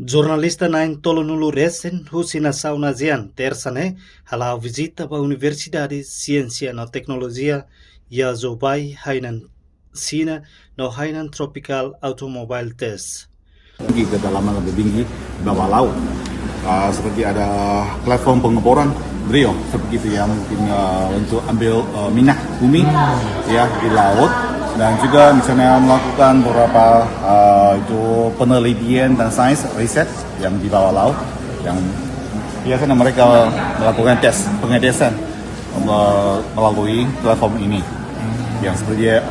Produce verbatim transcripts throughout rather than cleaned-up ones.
Jornalista na'in tolunulu resin husi nasaun ASEAN, tersa ne'e, hala'o vizita ba Universidade Siénsia no Teknolojia Yazobei, Hainan, Xina, no Hainan Tropical Automobile Test. Tinggi, kedalaman lebih tinggi di bawah laut. Ah, seperti ada platform pengeboran, drill, seperti itu ya, mungkin, ah, untuk ambil, ah, minyak bumi, ya, di laut. Dan juga misalnya melakukan beberapa, ah, itu penelitian dan sains riset yang di bawah laut, yang biasanya mereka melakukan tes pengetesan me-, melalui platform ini. Yang seperti, eh,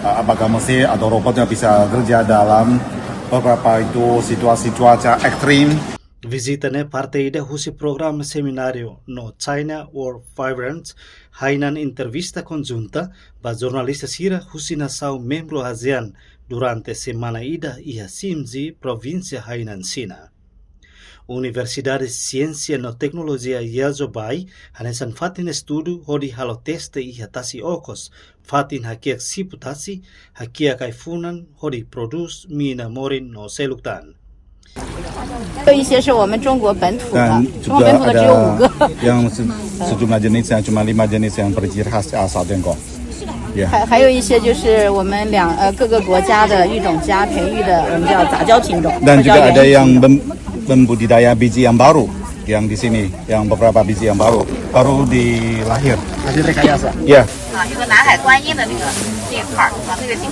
apakah mesin atau robotnya bisa kerja dalam beberapa itu situasi cuaca ekstrim. Vizita ne'e parte ida husi programa semináriu no China World Vibrant, Hainan entrevista konjunta ba jornalista sira husi nasaun membru ASEAN durante semana ida iha Xinji, provínsia Hainan, Xina. Universidade Siénsia no Teknolojia Yazobei hanesan fatin estudu hodi halo teste iha tasi okos, fatin hakiak sipu tasi, hakiak ai-funan hodi prodús mina morin no seluk tan. 还有一些是我们中国本土的， Dan 中国本土的只有五个。 Juga ada yang se-, sejumlah jenis yang cuma lima jenis yang berciri khas asal Tiongkok. Ya. 还，还有一些就是我们两，呃，各个国家的育种家培育的，我们叫杂交品种。 Dan juga ada yang bem-, pembudidaya biji yang baru, yang di sini, yang beberapa biji yang baru, baru dilahir. Hasil rekayasa. Ya. 啊，有个南海观音的那个那一块儿，啊，那个景。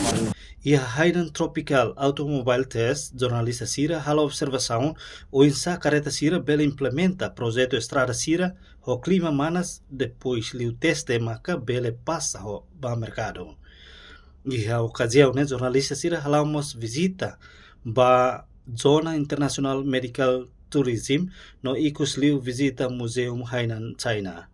Iha Hainan Tropical Automobile Test, jornalista sira halo observasaun oinsá karreta sira bele implementa projetu estrada sira ho klima manas, depois liu teste maka bele pasa ho ba merkadu. Iha okaziaun ne'e jornalista sira hala'o mós vizita ba Zona Internasionál Medical Tourism no ikus liu vizita Muzeu Hainan China.